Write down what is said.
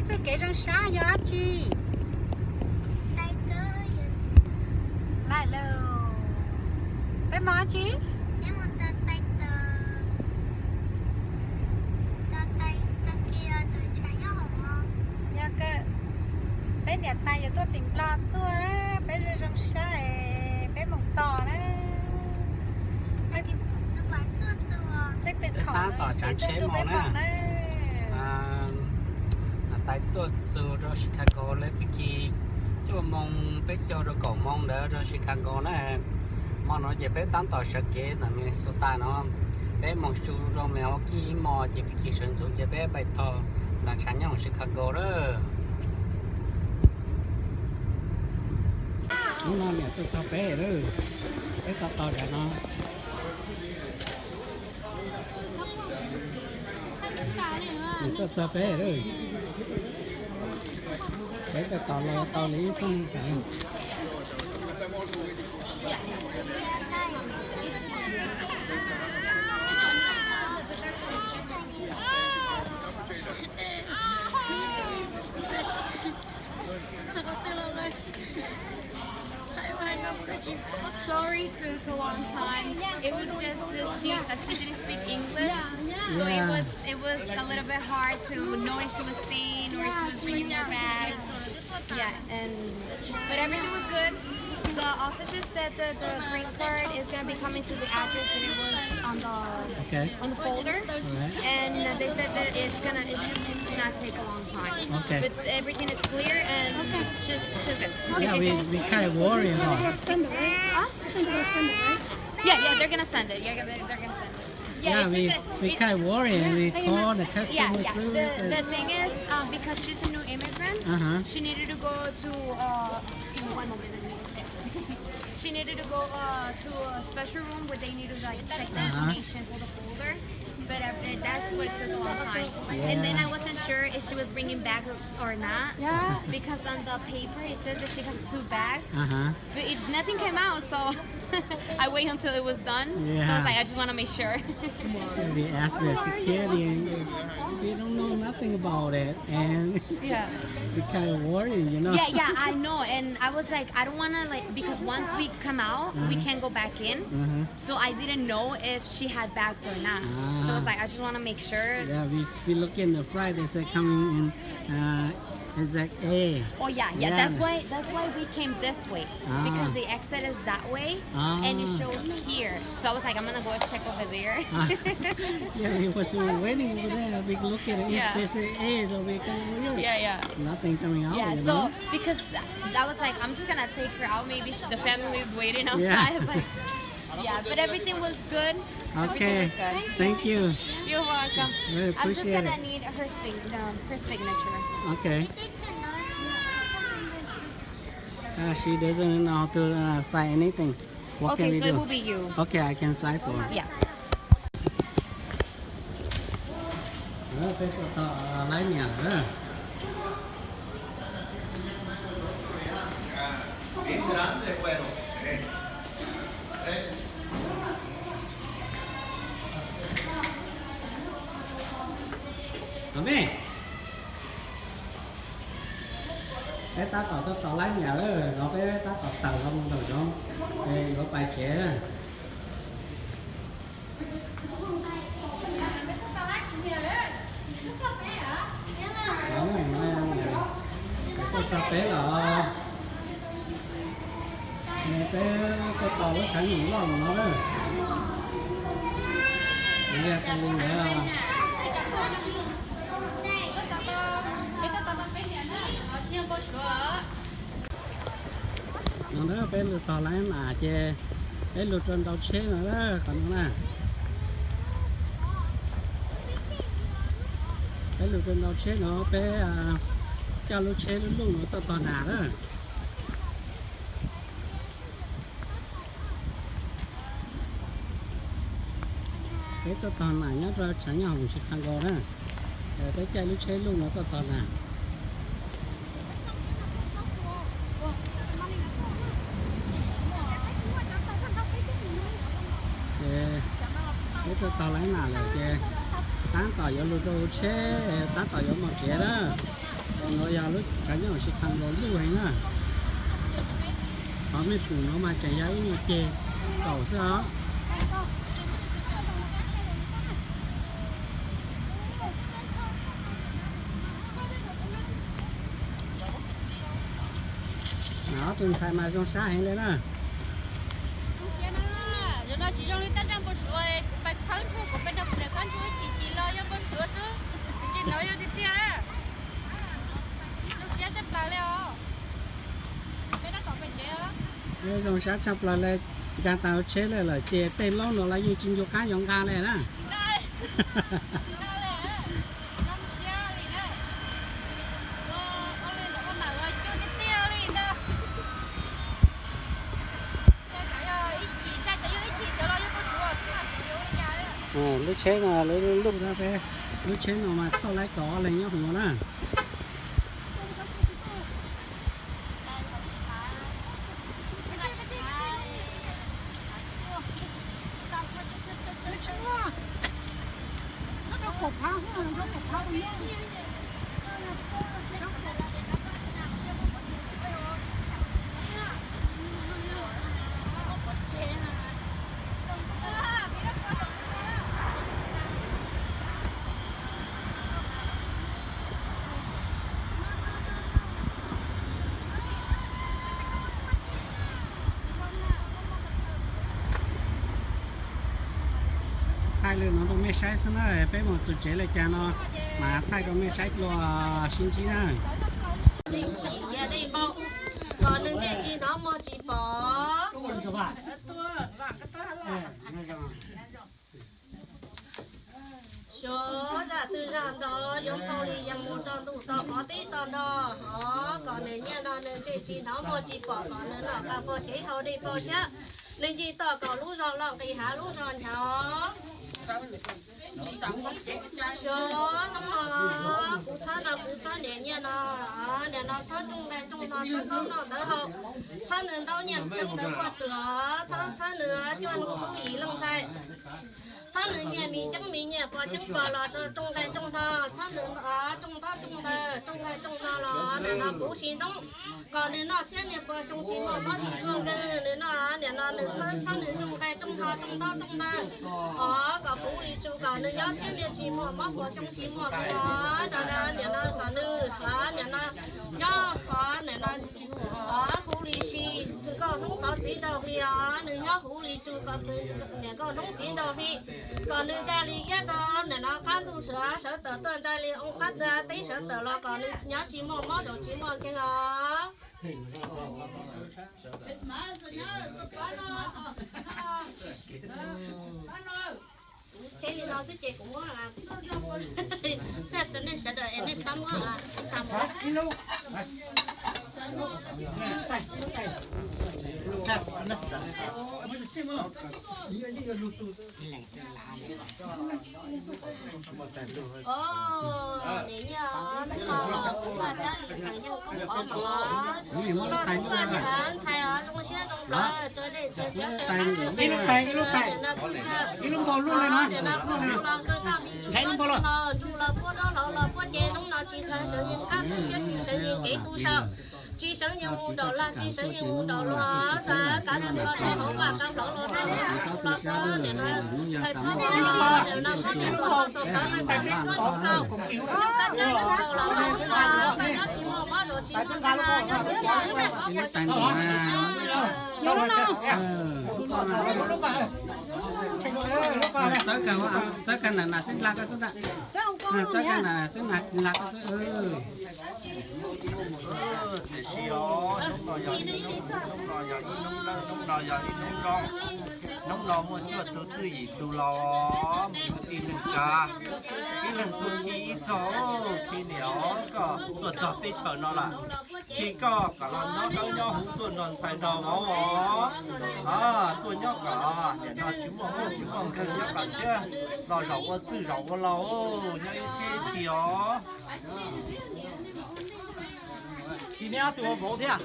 Txoj kev zoo sab yog dab tsi? Laij lawm. Peb mus dab tsi? Yog kawg, peb niam tais yuav tuaj tim Nplog tuaj, peb zoo zoo sab es peb mus tos na. Leej twg khoom tab tom tsav tsheb mus na. Niam tais tuaj txug rau Chicago lawv pib khi cuaj moos peb caug rau kaum moos ntawd rau Chicago na. Hmo no ces peb tab tom sawv kev ntawm Minnesota no, peb mus txug rau Milwaukee ib hmos ces pib khi sawv ntxuv ces peb pais tog nram tshav nyooj Chicago lawm. Hnub no niam tuaj txog peb lawm, peb tos tos nram no. Nws tuaj txog peb lawm, peb tos los tau li ib xuab moos ntawd. Sorry took a long time. It was just that she uh, she didn't speak English, so it was it was a little bit hard to know if she was staying or if she was bringing her bags. Yeah, and but everything was good. The officer said that the green card is gonna be coming to the address that it was on the on the folder, and they said that it's gonna it should not take a long time. Okay. But everything is clear and she's she's good. Yeah, we we kind of worried about it. Huh? Yeah, yeah, they're gonna send it. Yeah, they're, they're gonna send it. Yeah, yeah, we, we kind of worried and we call the customer service. Yeah, yeah. The, the thing is, um, because she's a new immigrant, uh-huh, she needed to go to, uh, give me one moment, let me go there. She needed to go uh, to a special room where they need to like check the information for the folder. But uh, that's what took a long time. Yeah. And then I wasn't sure if she was bringing bags or not. Yeah. Because on the paper it says that she has two bags. Uh-huh. But it, nothing came out, so I wait until it was done. Yeah. So I was like, I just want to make sure. We asked the security, and we don't know nothing about it, and yeah, we kind of worried, you know. Yeah, yeah, I know, and I was like, I don't want to like because once we come out, we can't go back in. Uh-huh. So I didn't know if she had bags or not. Ah. So I was like, I just want to make sure. Yeah, we we look in the flight. They said coming in. Uh, Is that A? Oh yeah, yeah. Yeah. That's why that's why we came this way because the exit is that way and it shows here. So I was like, I'm gonna go check over there. Yeah, we was waiting over there. We look at it. Yeah. They say A, so we come over here. Yeah, yeah. Nothing coming out. Yeah, so because I was like, I'm just gonna take her out. Maybe she, the family is waiting outside. Yeah. It's like, yeah, but everything was good. Okay. Everything was good. Thank you. You're welcome. Really appreciate it. I'm just gonna need her sign, um, her signature. Okay. Uh, she doesn't know how to uh, sign anything. What can we do? Okay, so it will be you. Okay, I can sign for her. Yeah. Peb tuaj tos laib niam lawm. Peb tab tom tuaj tos laib niam lawm, no peb tab tom tawm los mus ntawm no, es yuav pais tsev. Tuaj txog peb los, peb tuaj tos lub tshav nyooj loj no na. No na peb lug tog laib nas ces peb lug rau ntau tsheb no na, qhov no na. Peb lug rau ntau tsheb no peb coj lub tsheb lub luj no tuaj tog nas na. Peb tuaj tog nas nyob rau tshav nyooj hoom Chicago na. Peb caij lub tsheb luj no tuaj tog nas. Ces peb tuaj tog laib nas lawm ces tab tom yuav lug rau tsheb, tab tom yuav mus tsev na. No yog lub tshav nyob hauv Sib Kham Luj heev na. Qhov mej pum no mas tseem yog ib nyuag ceg kaum xwb os. Ob tug ntxhais mas zoo sab heev li na. Zoo no tsis zoo li tab zaj npau suav, kuv pais khawb ntsuag, kuv pais nrog kuv niam khawb ntsuag ib chim chim los yog npau suav xwb, tiam sis no yog tiag tiag. Zoo siab tshaj plaws li os. Peb rov tom pem tsev os. Zoo siab tshaj plaws li, nkag tau tsheb li lawm ces tej laub no los yeej tsis ncu qab yuav nqa li na. Lub tsheb no, lub, lub tsheb no mas thauj laib kaum ob leeg nyob hauv no na. Thaij li no rau mej saib xwb na, peb mus txog tsev li cas no mas thaij rau mej saib dua sib ntsib na. Kom nws ntsej tsis hnov muag tsis pom. Xyov zaj twg zaj ntawd yuav qau li yees mus rau ntuj tau qhov tib tau nrho, hov kom nws nyiaj no nws ntsej tsis hnov muag tsis pom, kom nws noj qab pog cev hau dej pog siab, nws nce toj kaum lub zog los nqis hav lub zog nchav. Xyov hnub no kuv txhob no kuv txhob niam nyiaj no, niam no txhob rooj nqaij rooj no txhob noj ntawv haus, txhob nws ntaub nyiaj rooj ntawv poj txwm, txhob txhob nws cuaj leej tub yim leej ntxhais, txhob nws nyiaj mis ceeb mis nyiaj pos ceeb pos los rau rooj nqaij rooj no, txhob nws rooj ntaub rooj ntawv rooj nqaij rooj no los niam no puv si ntoob, kom nws noj txhiab niag pog xyoo tsis muaj mob tsis muaj nkeeg, nws noj niam no nws txhob txhob nws rooj nqaij rooj no rooj ntaub rooj ntawv, os kom puv li tsus kom nws nyob txhiab niag tsis muaj mob pog xyoo tsis muaj nkeeg os, niam no kom nws os niam no nyob os niam no os huv li si, txwm nkauj hnub txov txiv nraug hli os, nws nyob huv li tsus kom txwm niam nkauj hnub txiv nraug hli, kom nws ntsa li iab tau niam no qab ntuj sawv sawv tawm tuaj ntsa li oo qab teb sawv tawm los kom nws nyob tsis muaj mob zaum tsis muaj nkeeg os. Ces li no xwb ces kuv muab, sawv daws es nej pab muab, niam nyiaj, hnub no kuv mas Tsab Lis xeem Nyoog Koob Pov mas, koj kuj niam ntxhais os zoo siab zoo plawv, tsuas dej tsuas cawv, ib lub tais, ib lub tais, ib lub npau luaj li no, niam no kuj tsuj los kawg koj me ntsuj los, ntsuj los puab zaub hlau los puab cev, hnub no tsis khaws sawv yeej qab tu siab, tsis sawv yeej kev tu saum, tsis sawv yeej mus nraum lag, tsis sawv yeej mus nraum luag, kav kav los rau hauv vaj kav hlau los rau hauv los rau niam no, txhais phob niam no, niam no phob niam tuaj tuaj kav no, kav peb phob niam kaus, nyuj kab nyab nyuj kaus los los hnub no, koj nyob tsis muaj mob zaum tsis muaj nkeeg, nyob tsis muaj mob zaum tsis muaj nkeeg. Txawb kag, txawb kag nam nam xwb, hla koj xwb ntag. Txawb kag nam xwb, nam hla koj xwb. Tiam sis os, hnub no yog ib hnub, hnub no yog ib hnub lawj, hnub no yog ib hnub zoo. Hnub no muaj cuaj tug txwj yim tug laus, ib leeg tsav, ib leeg tuaj khi ib txog, khi niam os, koj tuaj txog teb chaws no lawm, khi koj kom los nyob dawb nyob huv, tuaj nrog ntxhais nrog vauv os, tuaj nyob kom niam no tsis muaj mob tsis muaj nkeeg, nyob kom thiab los zaum ua txwj zaum ua laus, nyob ib txhiab ib txhis os. Khi neb ob tug ua vauv thiab.